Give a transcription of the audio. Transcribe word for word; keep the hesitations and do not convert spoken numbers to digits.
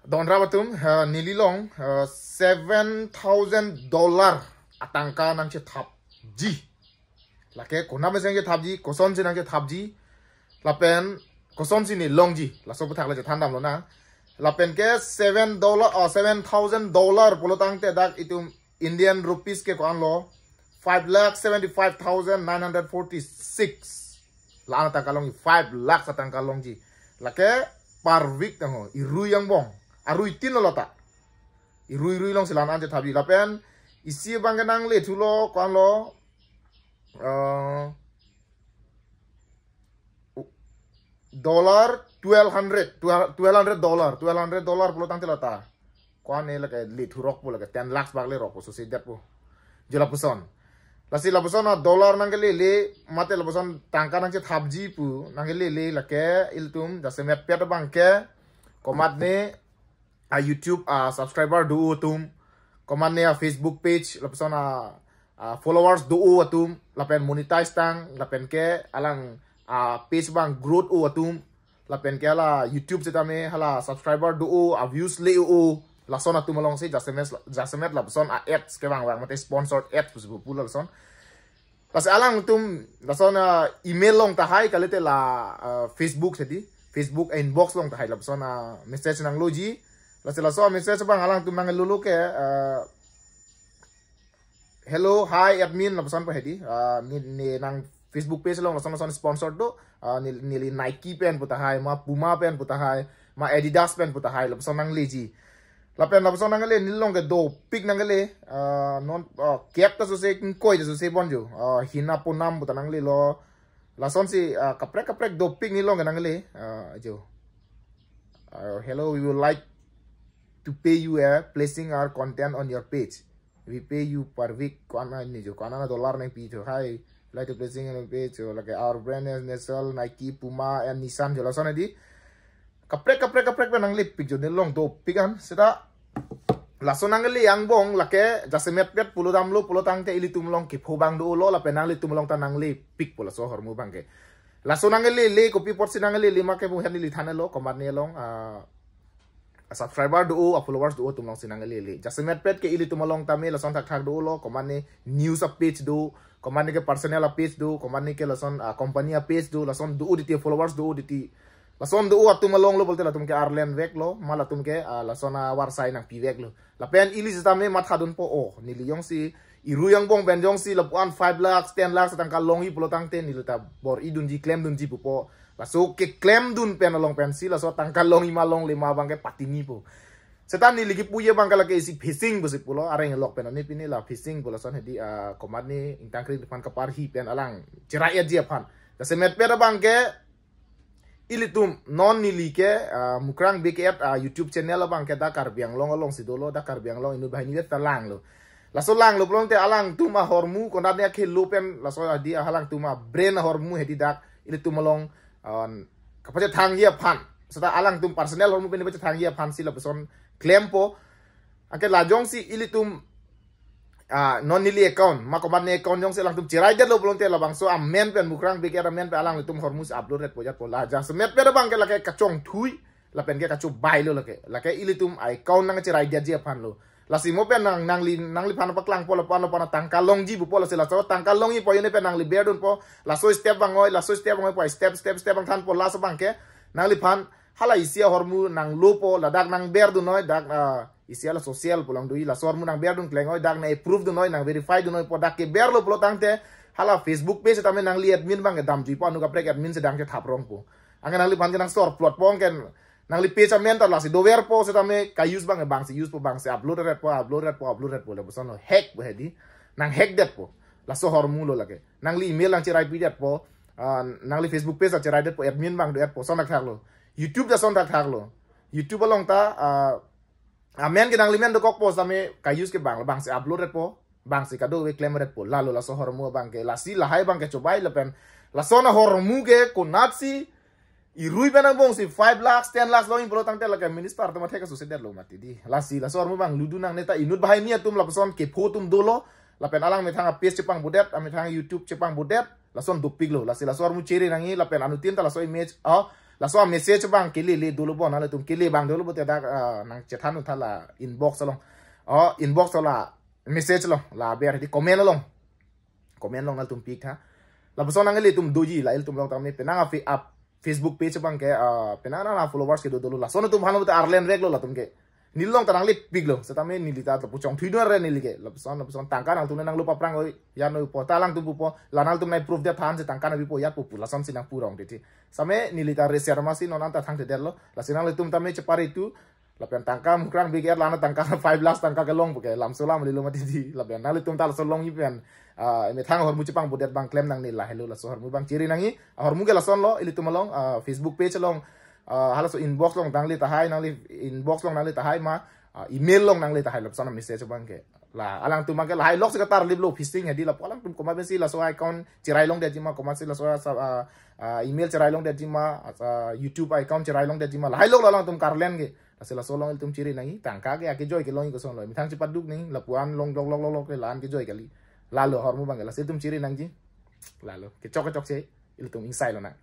Don rap atum, uh, neli along, uh, seven thousand dollar atangka nangchethapji. Lake konat mesen chethapji, kosonsi nangchethapji. Lapen kosonsi ne longji. Laso aputhak le chethan damlonang. Lapen ke seven dollar, uh, seven thousand dollar pulo tangte dak itum Indian rupees ke ko-anlo, five lakh seventy-five thousand nine hundred forty-six. La-an atangka longji, five lakh atangka longji. Lake per week tangho, irui angbong. Arui tin lo ta. Irui irui alongsi la-an chethapji. Lapen isi abang ke nangle thulo, ko-anlo, uh, dollar twelve hundred, twelve hundred dollar, twelve hundred dollar pulo tangte lata. Ko-an ne lake le thurokpo, lake ten lakhs bak lerokpo, so se detpo. Jo lapuson. Lasi lapuson a dollar nangkelele, mate lapuson tangka nangchethapji pu, nangkelele lake ilitum jasemet pet abang ke, komatne a YouTube a subscriber do atum, komatne a Facebook page, lapuson a, a followers do atum, lapen monetize tang, lapen ke alang a page abang growth o atum, lapen ke hala YouTube setame hala subscriber do, a views le o, lason atum alongsi jasemet, jasemet lapuson a ads kevang vang, mate sponsored ads pusi pu lason. Lasi alangtum lason a email along tahai, kalite la, uh, Facebook sedi, Facebook inbox along tahai, lapuson a message nangloji. Lasi laso message abang alangtum nanglolo ke, uh, "Hello, hi admin," lapuson pu hedi. Uh, ne, ne nang Facebook page along lason lason sponsored do, uh, ne, neli Nike pen pu tahai, ma Puma pen pu tahai, ma Adidas pen pu tahai, lapuson nangleji. Lapen lapuson nangle, neli along ke dopik nangle, uh, non, uh, kep ta sose, ingkoi ta sose bon jo, uh, hina ponam puta nanglelo. Lasonsi, uh, kaprek kaprek dopik neli along ke nangle, uh, jo. Uh, "Hello, we would like to pay you a placing our content on your page. We pay you per week," ko-an ne jo, ko-an na dollar nangpi jo. "Hi, like to placing on your page," jo, lake "Our brand is Nestle, Nike, Puma and Nissan," jo lason hedi. Kaprek kaprek kaprek pen nanglepik jo, neli along dopik an. Seta laso nangle angbong lake jasemet pet pulo damlo pulo tangte ilitum along kepho abang dolo, lapen nanglitum along ta nanglepikpo laso ahormu abang ke. Laso nanglele, kopi apotsi nanglele ma ke bung hen neli thanlo, komatne along, ah, subscriber do, a followers do atum alongsi nanglele. Jasemet pet ke ilitum along tame lason thakthak dolo, komatne news a page do, komatne ke personal a page do, komatne ke lason, ah, company a page do, lason do titi, followers do titi. Lason do atum along lo pulote latum ke arlen veklo, ma latum ke, ah, lason avarsai nangpi veklo. Lapen ili setame mathadunpo, oh, neli jongsi irui angbong pen jongsi lapu-an five lakhs, ten lakhs atangka longji pulo tangte neli ta bor-idunji, klemdunji pupo. Laso keklemdun pen along pensi laso tangka longji ma longle ma abang ke patinipo. Seta neli kipuji abang ke lake isi phishing pusi pulo, areng elok pen, ne pini la phishing pu lason hedi, ah, komatne ingtangkring aphan kaparhi pen alang cherai-etji aphan. Jasemet pet abang ke ilitum non neli ke, ah, Mukrang Big Ad, ah, YouTube channel abang ke dak Karbi Anglong alongsi dolo, dak Karbi Anglong inut banghini vet ta langlo. Laso langlo pulote alangtum ahormu konatne akhelo pen laso hedi, ah, alangtum a brand ahormu hedi dak ilitum along, ah, kapachethangji aphan. Seta alangtum personal ahormu pen pachethangji aphansi lapuson klempo. Anke la jongsi ilitum, ah, non neli account, ma komatne account jongsi alangtum cheraidetlo pulote labangso amen pen, Mukrang Big Ad amen pen alanglitum ahormu si upload-etpo jatpo. La jasemet pet abang ke lake kachongthui, lapen ke kachobailo lake. Lake ilitum account nangcheraidetji aphanlo. Lasi mo pen nang, nangli, nangliphan paklangpo, lapu-an lapu-an tangka longji pupo, lasi laso tangka longji pu ajoine pen nangli berdunpo, laso step abang oi, laso step abang oi pu step, step, step abang thanpo, laso abang ke nangliphan hala isi ahormu nanglopo, ladak nangberdun oi, dak, ah, isi hala social pulang dui, laso ahormu nangberdun kleng oi, dak nang-approve dun oi, nang-verify dun oi pu, dak keberlo pulo tangte hala Facebook page tame nangli admin abang ke damjuipo, anu kaprek admin sedang chethap rongpo. Anke nangliphan ke nangsor plot pong ken, nangli page amen ta lasi doverpo setame ka-use abang, bangsi use po, bangsi upload-etpo, upload-etpo, upload-etpo, lapuson lo hack pu hedi. Nang-hack-detpo. Laso ahormu lo lake. Nangli email nangcheraipidetpo, ah, nangli Facebook page ta cheraidetpo, admin abang do-etpo, son thakthaklo. YouTube ta son thakthaklo. YouTube along ta, ah, amen ke nangli men dokokpo setame ka-use ke abang, bangsi upload-etpo, bangsi kadokave klem-etpo, lalo laso ahormu abang ke. Lasi lahai abang ke chobai lapen lason ahormu ke konatsi irui pen angbongsi five lakhs, ten lakhs longji pulo tangte lake minister atum athek kasusitdetlo mati di. Lasi laso ahormu abang ludun nangne, ta inut banghini atum lapuson kepho atum dolo, lapen alang methang a page chepangbodet, amethang YouTube chepangbodet, lason dopiklo. Lasi laso ahormu chere nangji, lapen anuttin ta laso image, ah, Laso message abang kele le dolo bo, nanglitum kele abang dolo bo te dak, ah, nangchethan untha la inbox along. Oh, inbox la message along, la aber di comment along. Comment along nanglitum pik tha. Lapuson nanglitum doji la ilitum along tame penang a fe-, a Facebook page abang ke, ah, penang nang followers ke do dolo. Lason atum han bo te arlen veklo latum ke. Neli along ta nanglepiklo. Setame neli ta lapu chongthui do re neli ke. Lapuson, lapuson tangka nangtum nanglo paprang oi. Yan oi po ta alangtum pupo. La nangtum nai proof det than si tangka nangpipo ya pupu. Lasonsi nangpu rong titi. Setame neli ta reser masi non anta thangthedetlo. Lasi nanglitum tame chepari tu. Lapen tangka mukran big er lana tangka five lakhs tangka kelong puke. Lamso lam lilo mati di. Lapen nanglitum ta laso longji pen. Ah, methang ahormu chepangbodet abang klem nangne lahelo laso ahormu abang chiri nangji. Ahormu ke lasonlo ilitum along, ah, Facebook page along, ah, halaso inbox along nangle tahai, nangli inbox along nangle tahai ma, ah, email along nangle tahai lapuson message abang ke. La alangtum abang ke lahai lok si katarliplo phishing hedi lapu alangtum komat pensi laso account cherai longdetji ma, komatsi laso, ah, ah, email cherai longdetji ma, ah, YouTube account cherai longdetji ma. Lahai lok lo alangtum karlen ke. Lasi laso along ilitum chiri nangji, tangka ke akejoi kelongji kosonlo. Methang chepaduk nangji, lapu-an long lok lok lok lok ke la-an kejoi kali. Lalo ahormu abang ke, lasi ilitum chiri nangji. Lalo, kechok kechokche, ilitum ingsailo nang.